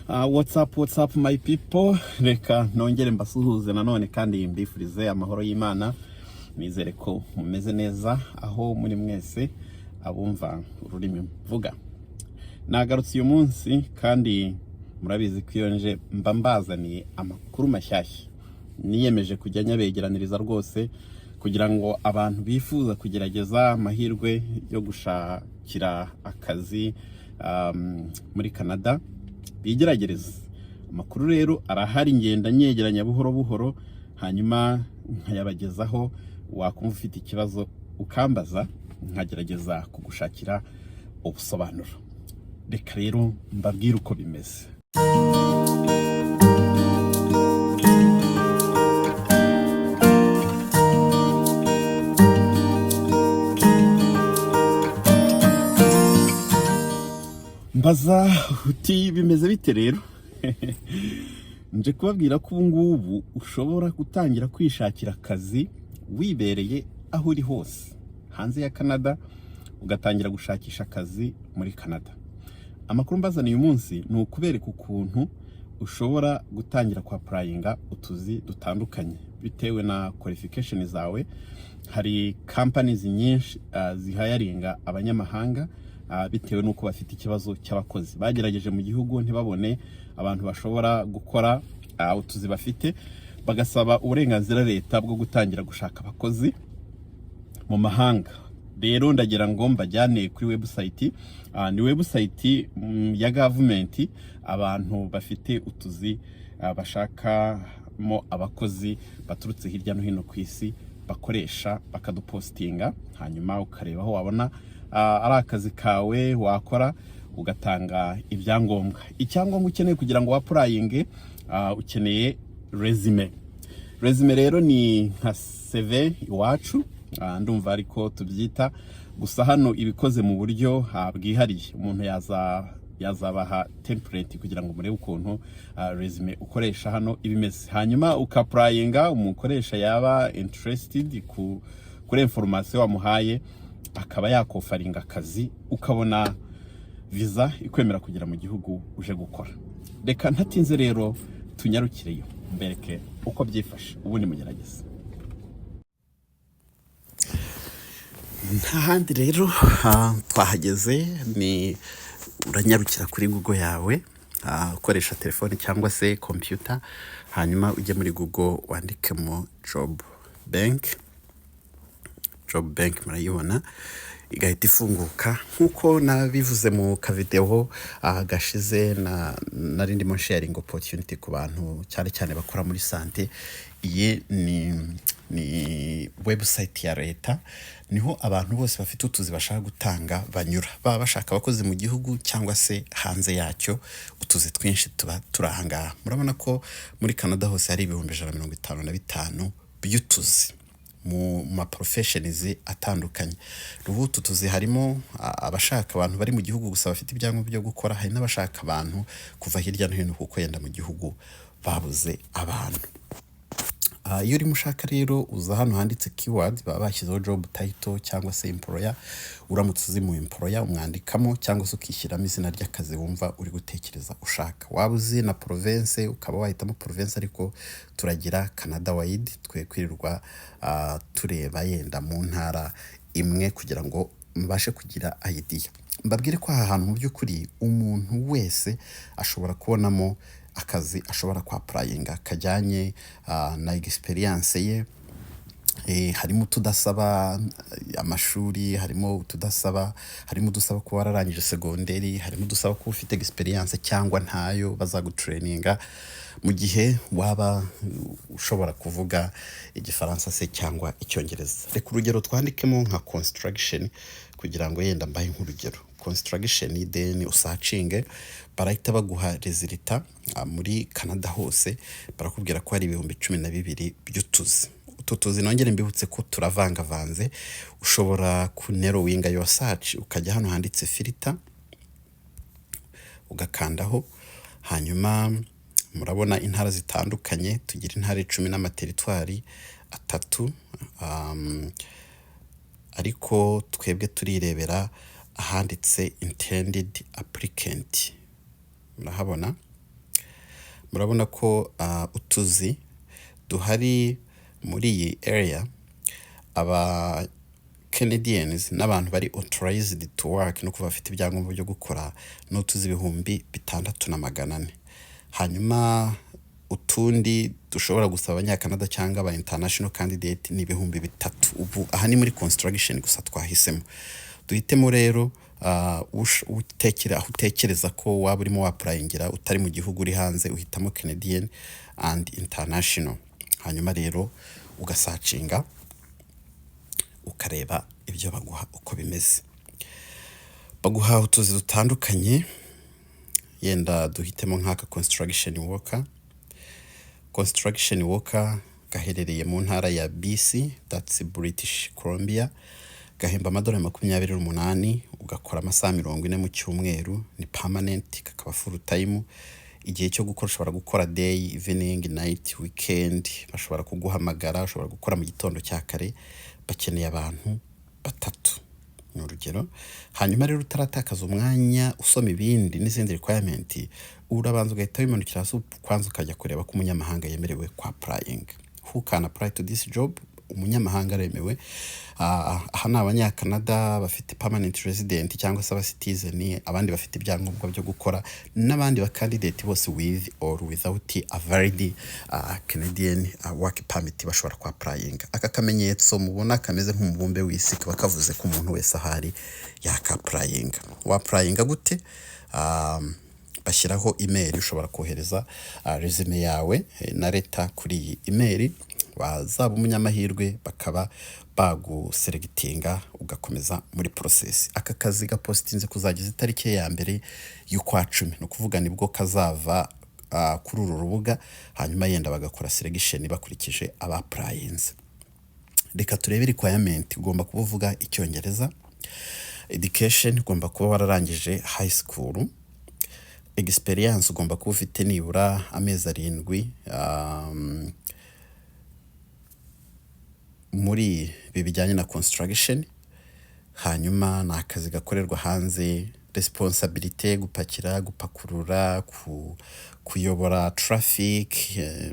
What's up, what's up, my people? Reka nongere mbasuhuze nanone kandi mbifurize amahoro y'Imana. Nizere ko mumeze neza aho muri mwese, abumva ururimi mvuga. Nagarutse uyu munsi kandi murabizi ko iyo nje mba mbazaniye amakuru mashyashya. Niyemeje kujya nyabegeraniriza rwose kugira ngo abantu bifuza kugerageza amahirwe yo gushakira akazi muri Canada bigeragereza. Amakuru rero arahari, ngenda nyegeranya buhoro buhoro, hanyuma nkayabagezaho. Wakumva ufite ikibazo ukambaza, nkagerageza kugushakira ubusobanuro. Reka rero mbabwire uko bimeze. Mbaza uti: "Bimeze bite?" Rero nje kubabwira ko ubu ngubu ushobora gutangira kwishakira akazi wibereye aho uri hose hanze ya Canada, ugatangira gushakisha akazi muri Canada. Amakuru mbazaniye uyu munsi ni ukubereka ukuntu ushobora gutangira kwapplyinga utuzi dutandukanye bitewe na qualification zawe. Hari companies nyinshi zihiringa abanyamahanga bitewe n'uko bafite ikibazo cy'abakozi. Bagerageje mu gihugu ntibabone abantu bashobora gukora utuzi bafite, bagasaba uburenganzira leta bwo gutangira gushaka abakozi mu mahanga. Rero ndagira ngo mbajyane kuri website. Ni website ya government, abantu bafite utuzi bashakamo abakozi baturutse hirya no hino ku isi bakoresha, bakadupostinga, hanyuma ukareba aho wabona ari akazi kawe wakora, ugatanga ibyangombwa. Icyangombwa ukeneye kugira ngo wapplyinge, ukeneye resume. Resume rero ni nka CV iwacu, ndumva ariko tubyita, gusa hano ibikoze mu buryo bwihariye. Umuntu yazabaha template kugira ngo murebe ukuntu resume ukoresha hano ibimeze, hanyuma ukapplyinga. Umukoresha yaba interested kuri information wamuhaye, akaba yakofferinga akazi, ukabona visa ikwemera kugera mu gihugu uje gukora. Reka ntatinze rero tunyarukireyo, mbereke uko byifashe, ubundi mugerageze. Nta handi rero, twahageze. Ni uranyarukira kuri Google yawe, ukoresha telefone cyangwa se computer, hanyuma ujye muri Google wandikemo Job Bank. Job Bank murayibona, igahita ifunguka. Nk'uko nabivuze mu kavideo gashize na nari ndimo sharing opportunity ku bantu cyane cyane bakora muri santé, iyi ni website ya leta, niho abantu bose bafite utuzi bashaka gutanga banyura, baba bashaka abakozi mu gihugu cyangwa se hanze yacyo. Utuzi twinshi tuba turi aha ngaha. Murabona ko muri Canada hose hari 155,000 by'utuzi mu ma professions atandukanye. Ubu utu tuzi harimo abashaka abantu bari mu gihugu gusa bafite ibyangombwa byo gukora, hari n'abashaka abantu kuva hirya no hino kuko yenda mu gihugu babuze abantu. Iyo urimo ushaka rero, uza hano handitse keyword, baba bashyizeho job title cyangwa se employer. Uramutse uzi mu employer umwandikamo, cyangwa se ukishyiramo izina ry'akazi wumva uri gutekereza ushaka. Waba uzi na province, ukaba wahitamo province, ariko turagira Canada wide, twe kwirirwa tureba yenda mu ntara imwe kugira ngo mbashe kugira idea. Mbabwire ko aha hantu mu by'ukuri umuntu wese ashobora kubonamo akazi ashobora kwapplyinga kajyanye na experience ye. Harimo utudasaba amashuri, harimo udusaba kuba wararangije segonderi, harimo udusaba kuba ufite experience cyangwa ntayo bazagutraininga, mu gihe waba ushobora kuvuga Igifaransa se cyangwa Icyongereza. Reka urugero twandikemo nka construction kugira ngo yenda mbahe nk'urugero construction, then usearchinge, barahita baguha result. Muri Canada hose barakubwira ko hari 12,000 by'utuzi. Utu tuzi, nongere mbibutse ko turavangavanze. Ushobora kunarrowinga your search, ukajya hano handitse filter, ugakandaho, hanyuma murabona intara zitandukanye. Tugira intara 10 n'amateritwari 3, ariko twebwe turirebera ahanditse intended applicant, murahabona. Murabona ko utuzi duhari muri iyi area, aba Canadians n'abantu bari authorized to work, no kuba bafite ibyangombwa byo gukora, ni utuzi 6400. Hanyuma utundi dushobora gusaba Abanyakanada cyangwa aba international candidate ni 3000. Ubu aha ni muri construction gusa twahisemo. Duhitemo rero utekera aho utekereza ko waba urimo wa-applyingira utari mu gihugu, uri hanze, uhitamo Canadian and international. Hanyuma rero ugasearchinga, ukareba ibyo baguha uko bimeze. Baguha utuzi dutandukanye. Yenda duhitemo nk'aka construction worker. Construction worker gaherereye mu ntara ya BC, that's British Columbia. Gahemba amadolari 28, ugakora amasaha 40 mu cyumweru, ni permanent, kakaba full time. Igihe cyo gukora, ushobora gukora day, evening, night, weekend, bashobora kuguhamagara, ushobora gukora mu gitondo cya kare. Bakeneye abantu batatu, ni urugero. Hanyuma rero, utaratakaza umwanya usoma ibindi n'izindi requirement, urabanza ugahita wimanukira hasi kwanza, ukajya kureba ko umunyamahanga yemerewe kwa applying. Who can apply to this job? Umunyamahanga aremewe. Aha ni Abanyakanada bafite permanent resident cyangwa se aba citizen, abandi bafite ibyangombwa byo gukora, n'abandi ba candidate bose with or without a valid Canadian work permit bashobora kwa applying. Aka kamenyetso mubona kameze nk'umubumbe w'isi kaba kavuze ko umuntu wese ahari yaka applyinga. Wa applyinga gute? Bashyiraho email, ushobora kohereza resume yawe na letter kuri iyi email, wazaba umunyamahirwe bakaba baguselectinga, ugakomeza muri process. Aka kazi gapostinze kuzageza itariki ya 1 y'ukwa 10, ni ukuvuga nibwo kazava kuri uru rubuga, hanyuma yenda bagakora selection bakurikije aba applyinze. Reka turebe requirement. Ugomba kuba uvuga Icyongereza. Education, ugomba kuba wararangije high school. Experience, ugomba kuba ufite nibura amezi 7 muri ibi bijyanye na construction. Hanyuma ni akazi gakorerwa hanze. Responsibility, gupakira, gupakurura, kuyobora traffic.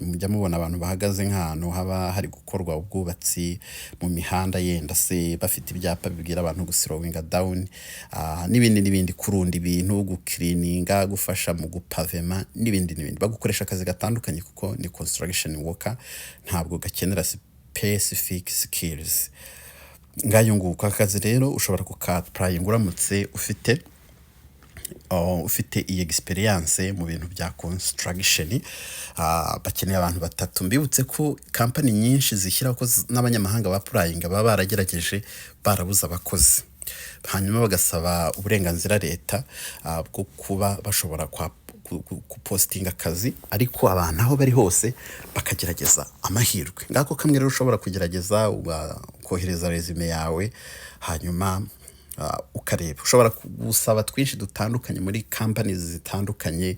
Mujya mubona abantu bahagaze nk'ahantu haba hari gukorwa ubwubatsi mu mihanda, yenda se bafite ibyapa bibwira abantu guslowinga down, n'ibindi n'ibindi, kurunda ibintu, gucleaninga, gufasha mu gupavema n'ibindi n'ibindi. Bagukoresha akazi gatandukanye kuko ni construction worker, ntabwo gakenera specific skills. Ngayo nguko. Akazi rero ushobora kuka applyinga uramutse ufite iyi experience mu bintu bya construction. Bakeneye abantu batatu. Mbibutse ko kampani nyinshi zishyiraho ko n'abanyamahanga ba applyinga baba baragerageje barabuze abakozi, hanyuma bagasaba uburenganzira leta bwo kuba bashobora gupostinga akazi, ariko abantu aho bari hose bakagerageza amahirwe. Ngako kamwe rero ushobora kugerageza, ukohereza resume yawe, hanyuma ukareba. Ushobora gusaba twinshi dutandukanye muri companies zitandukanye.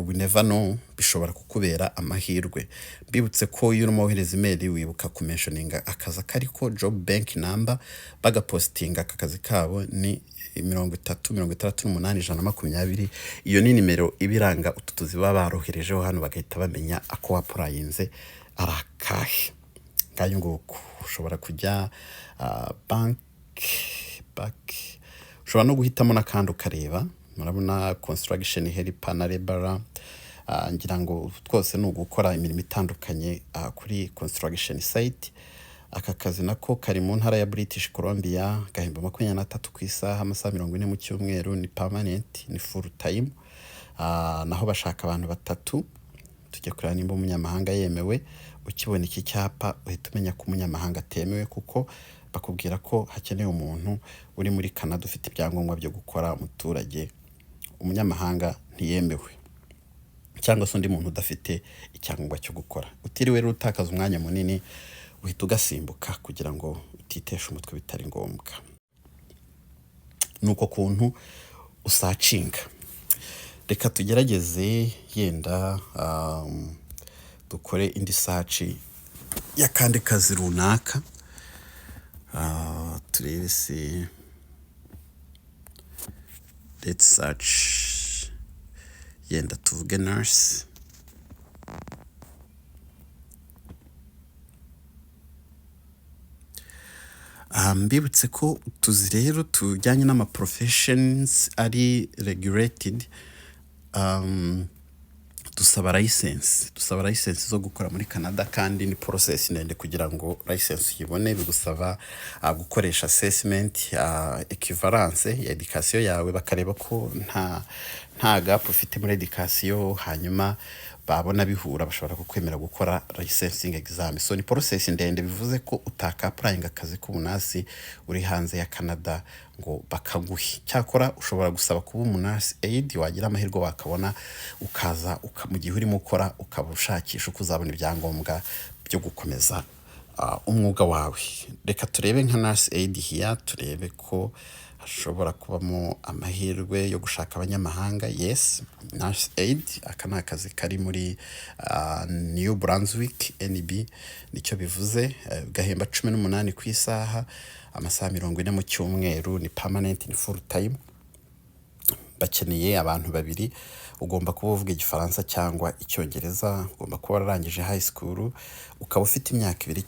We never know, bishobora kukubera amahirwe. Mbibutse ko iyo urimo wohereza email, wibuka kumentioninga akazi kariko job bank number. Bagapostinga aka kazi kabo ni 30 68 120. Iyo ni nimero iba iranga utu tuzi baba baroherejeho hano, bagahita bamenya ako wa applyinze ari akahe. Ngayo nguko. Ushobora kujya bank back, ushobora no guhitamo n'akandi ukareba. Murabona construction helper na laborer, ngira ngo twose ni ugukora imirimo itandukanye kuri construction site. Aka kazi nako kari mu ntara ya British Columbia, gahemba 23 ku isaha, amasaha 40 mu cyumweru, ni permanent, ni full time. Naho bashaka abantu batatu. Tujya kureba nimba umunyamahanga yemewe. Ukibona iki cyapa uhita umenya ko umunyamahanga atemewe, kuko bakubwira ko hakenewe umuntu uri muri Canada ufite ibyangombwa byo gukora, umuturage. Umunyamahanga ntiyemewe, cyangwa se undi muntu udafite icyangombwa cyo gukora. Utiriwe rero utakaza umwanya munini, uhita ugasimbuka kugira ngo utitesha umutwe bitari ngombwa. Ni uko kuntu usearchinga. Reka tugerageze yenda dukore indi search y'akandi kazi runaka. Turebe se, let's search, yenda tuvuge nurse. Mbibutse ko utuzi rero tujyanye n'ama professions ari regulated, dusaba license zo gukora muri Canada, kandi ni process ndende kugira ngo license uyibone. Bigusaba gukoresha assessment, equivalence ya education yawe, bakareba ko nta gap ufite muri education. Hanyuma babona bihura, bashobora kukwemera gukora licensing exam. So ni process ndende, bivuze ko utaka applying akazi k'ubunasi uri hanze ya Canada ngo bakaguhe. Cyakora ushobora gusaba kuba umu nurse aide, wagira amahirwe wakabona, ukaza mu gihe urimo ukora ukaba ushakisha uko uzabona ibyangombwa byo gukomeza umwuga wawe. Reka turebe nka nurse aide here, turebe ko hashobora kubamo amahirwe yo gushaka abanyamahanga. Yes, nurse aide, aka ni akazi kari muri New Brunswick, NB nicyo bivuze. Gahemba 18 ku isaha, amasaha 40 mu cyumweru, ni permanent, ni full time. Bakeneye abantu babiri. Ugomba kuba uvuga Igifaransa cyangwa Icyongereza, ugomba kuba wararangije high school, ukaba ufite imyaka 2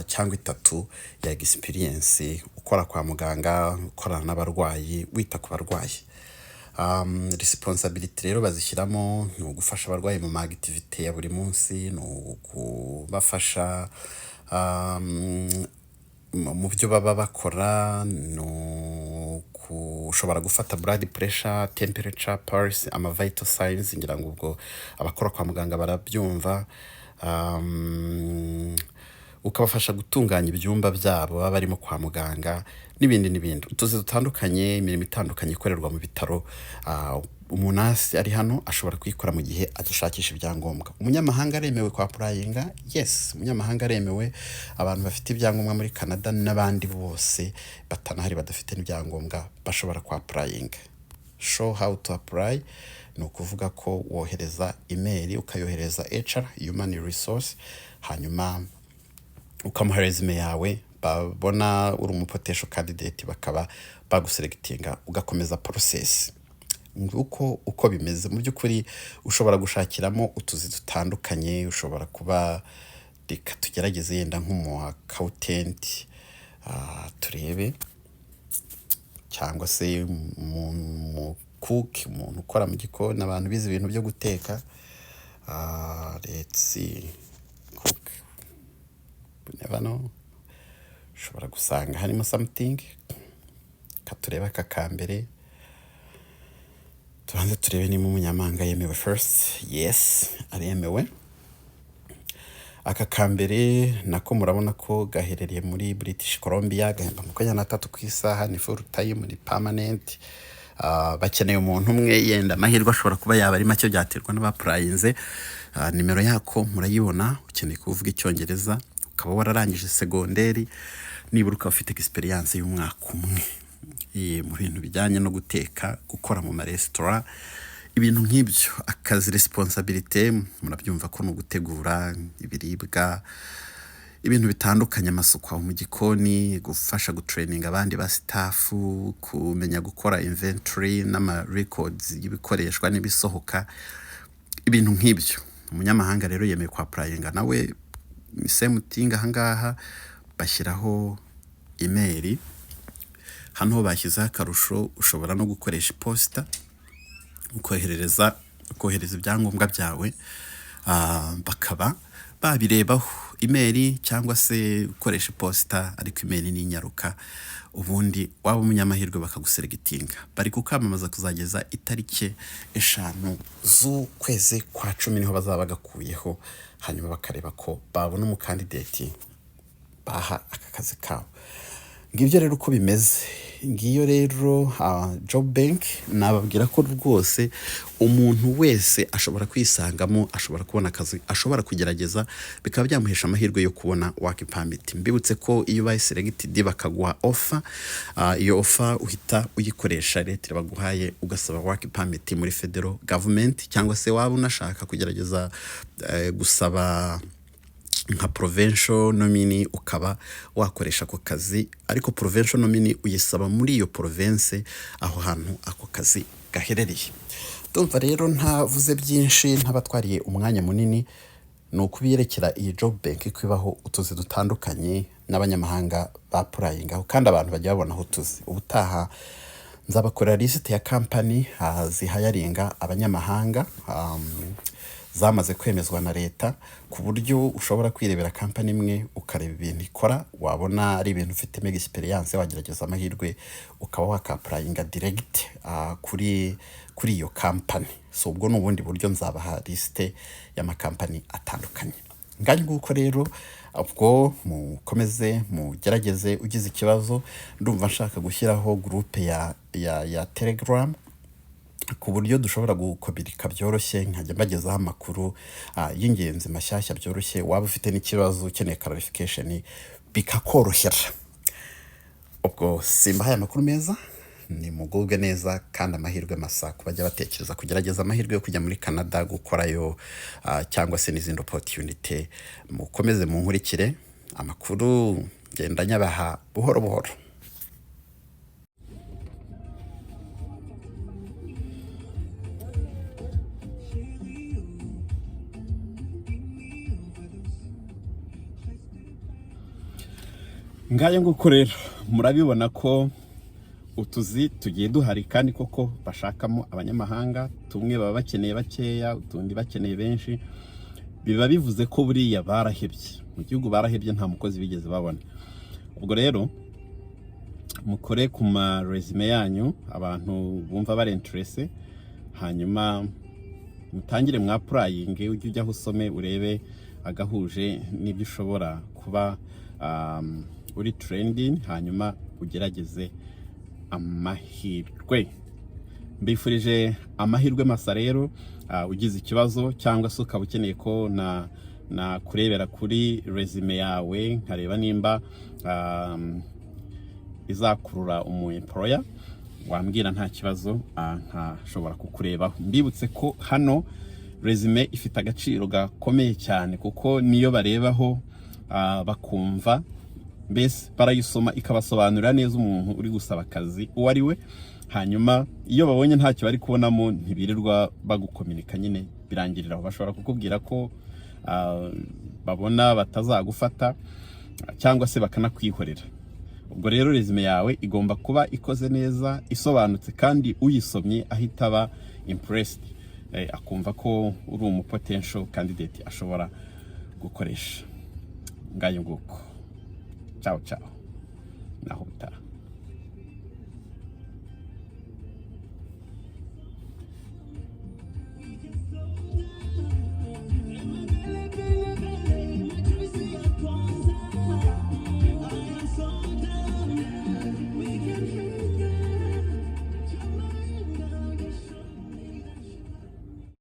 cyangwa 3 ya experience ukora kwa muganga, ukorana n'abarwayi, wita ku barwayi. Responsibility rero bazishyiramo ni ugufasha abarwayi mu ma activité ya buri munsi, ni ukubafasha mu byo baba bakora, ni ushobora gufata blood pressure, temperature, pulse, ama vital signs. Ngira ngo ubwo abakora kwa muganga barabyumva. Ukabafasha gutunganya ibyumba byabo baba barimo kwa muganga, n'ibindi n'ibindi, utuzi dutandukanye, imirimo itandukanye ikorerwa mu bitaro. Umunasi ari hano ashobora kuyikora mu gihe agishakisha ibyangombwa. Umunyamahanga aremewe kwa applyinga? Yes, umunyamahanga aremewe. Abantu bafite ibyangombwa muri Canada n'abandi bose batanahari, badafite n'ibyangombwa, bashobora kwa applyinga. Show how to apply ni ukuvuga ko wohereza email, ukayohereza HR, human resource, hanyuma ukamuha resume yawe. Babona uri umu potential candidate, bakaba baguselectinga, ugakomeza process. Nguko uko bimeze. Mu by'ukuri ushobora gushakiramo utuzi dutandukanye. Ushobora kuba, reka tugerageze yenda nk'umu accountant, turebe, cyangwa se mu cook, umuntu ukora mu gikoni, abantu bize ibintu byo guteka. Let's see, cook, you never know, ushobora gusanga harimo something. Reka turebe aka kambere, tubanze turebe niba umunyamahanga yemewe first. Yes, aremewe. Aka kambere nako murabona ko gaherereye muri British Columbia, gahemba 23 ku isaha, ni full time, ni permanent. Bakeneye umuntu umwe. Yenda amahirwe ashobora kuba yaba ari make, byaterwa n'abapplyinze. Nimero yako murayibona. Ukeneye kuvuga Icyongereza, ukaba wararangije segonderi nibura, ukaba ufite experience y'umwaka umwe mu bintu bijyanye no guteka, gukora mu maresitora, ibintu nk'ibyo. Akazi responsibility murabyumva ko ni ugutegura ibiribwa, ibintu bitandukanye, amasuku aho mu gikoni, gufasha gutraininga abandi ba staff, kumenya gukora inventory n'ama records y'ibikoreshwa n'ibisohoka, ibintu nk'ibyo. Umunyamahanga rero yemeye kwa applyinga nawe, same thing. Ahangaha bashyiraho email. Hano ho bashyizeho akarusho, ushobora no gukoresha iposita, ukohereza ibyangombwa byawe, bakaba babirebaho. Email cyangwa se ukoresha iposita, ariko email ni inyaruka. Ubundi waba umunyamahirwe bakaguselectinga. Bari kukamamaza kuzageza itariki 5 z'ukwezi kwa 10, niho bazaba bagakuyeho, hanyuma bakareba ko babona umu candidate baha aka kazi kabo. Ngibyo rero uko bimeze. Ngiyo rero job bank. Nababwira ko rwose umuntu wese ashobora kwisangamo, ashobora kubona akazi, ashobora kugerageza, bikaba byamuhesha amahirwe yo kubona work permit. Mbibutse ko iyo ubaye selected bakaguha offer, iyo offer uhita uyikoresha, leta baguhaye, ugasaba work permit muri federal government, cyangwa se waba unashaka kugerageza gusaba nka provincial nominee, ukaba wakoresha ako kazi. Ariko provincial nominee uyisaba muri iyo province aho hantu ako kazi gaherereye. Ndumva rero ntavuze byinshi, ntabatwariye umwanya munini. Ni ukubiyerekera iyi job bank ko ibaho utuzi dutandukanye n'abanyamahanga ba-applyingaho, kandi abantu bajya babonaho utuzi. Ubutaha nzabakorera lisite ya kampani zihiringa abanyamahanga zamaze kwemezwa na leta, ku buryo ushobora kwirebera kampani imwe, ukareba ibintu ikora, wabona ari ibintu ufitemo experience, wagerageza amahirwe ukaba waka-applyinga direct kuri iyo kampani. So ubwo ni ubundi buryo, nzabaha lisite y'amakampani atandukanye. Ngaho nguko rero, ubwo mukomeze mugerageze. Ugize ikibazo, ndumva nshaka gushyiraho groupe ya Telegram ku buryo dushobora gukominika byoroshye, nkajya mbagezaho amakuru y'ingenzi mashyashya byoroshye. Waba ufite n'ikibazo, ukeneye clarification, bikakorohera. Ubwo simbahaye amakuru meza, ni mugubwe neza kandi amahirwe masa ku bajya batekereza kugerageza amahirwe yo kujya muri Canada gukorayo cyangwa se n'izindi opportunity. Mukomeze munkurikire amakuru, ngenda nyabaha buhoro buhoro. Ngayo nguko rero, murabibona ko utuzi tugiye duhari kandi koko bashakamo abanyamahanga. Tumwe baba bakeneye bakeya, utundi bakeneye benshi. Biba bivuze ko buriya barahebye mu gihugu, barahebye, nta mukozi bigeze babona. Ubwo rero mukore ku ma resume yanyu, abantu bumva bari interested, hanyuma mutangire mwa-applyinge. Ujye ujyaho usome, urebe agahuje n'ibyo ushobora kuba uri trending, hanyuma ugerageze amahirwe. Mbifurije amahirwe masa rero. Ugize ikibazo cyangwa se ukaba ukeneye ko na kurebera kuri resume yawe, nkareba nimba izakurura umu employer, wambwira, nta kibazo, nkashobora kukurebaho. Mbibutse ko hano resume ifite agaciro gakomeye cyane, kuko niyo barebaho bakumva mbese barayisoma, ikabasobanurira neza umuntu uri gusaba akazi uwo ari we. Hanyuma iyo babonye ntacyo bari kubonamo, ntibirirwa bagukominika nyine, birangirira aho. Bashobora kukubwira ko babona batazagufata cyangwa se bakanakwihorera. Ubwo rero resume yawe igomba kuba ikoze neza, isobanutse, kandi uyisomye ahita aba impressed, akumva ko uri umu potential candidate ashobora gukoresha. Ngayo nguko, ciao ciao, naho utaha.